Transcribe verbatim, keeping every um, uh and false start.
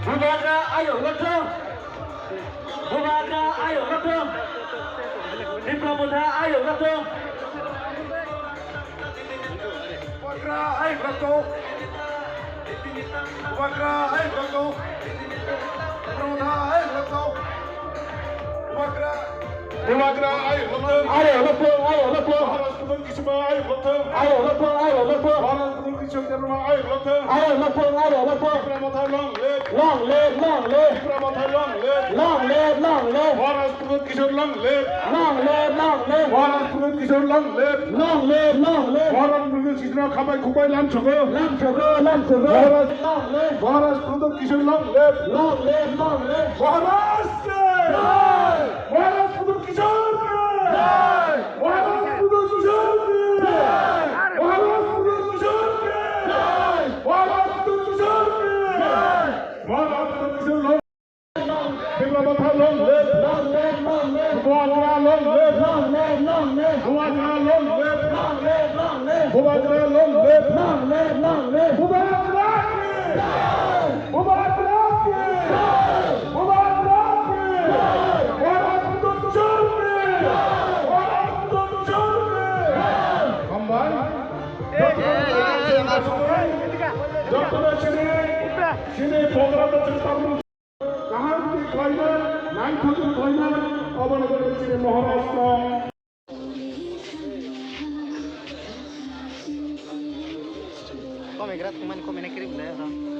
Bubagra ayok lotong. Bubagra ayok lotong. Tipra Motha ayok lotong. Bubagra ayok lotong. Bubagra ayok lotong. Tipra Motha ayok lotong. Bubagra. Bubagra ayok lotong. Ayok lotong, ayok lotong. Maharaj Pradhan Kishore ayok lotong. Ayok lotong, ayok lotong. Maharaj Pradhan Kishore Debbarma ayok lotong. Ayok lotong, ayok lotong. Tipra Motha long live. Long live, long live. Tipra Motha long live. Long live, long live. Maharaj Pradhan Kishore long live. Long live, long live. Maharaj Pradhan Kishore long live. Long live, long live. Maharaj Pradhan Kishore khabai khubai lam sogo. Lam sogo, lam sogo. Maharaj, long live. Maharaj Pradhan Kishore long live. Long live, long live. Maharaj ke. Jai. Maharaj Pradhan Kishore ke. Jai. Maharaj Pradhan Kishore ke. Jai. Maharaj Pradhan Kishore ke. Jai. Maharaj Pradhan Kishore ke. Jai. Maharaj Pradhan Kishore long Tipra Motha long live. Long live, long live. Bubagra long live. Long live, long live. Bubagra long live. Long live, long live. Bubagra long live. Long live, long live. Bubagra ki. Jai. Bubagra ki. Jai. Bubagra ki. Jai. Bharat Matar ki. Jai. Bharat Matar ki. Jai. Hambai. Jotono chini, chini program no chini Kaham khe khlainai, naithok khe khlainai, aboni bagwi chini Maharashtra. Kom egra thangmani kom ene kirib le oro.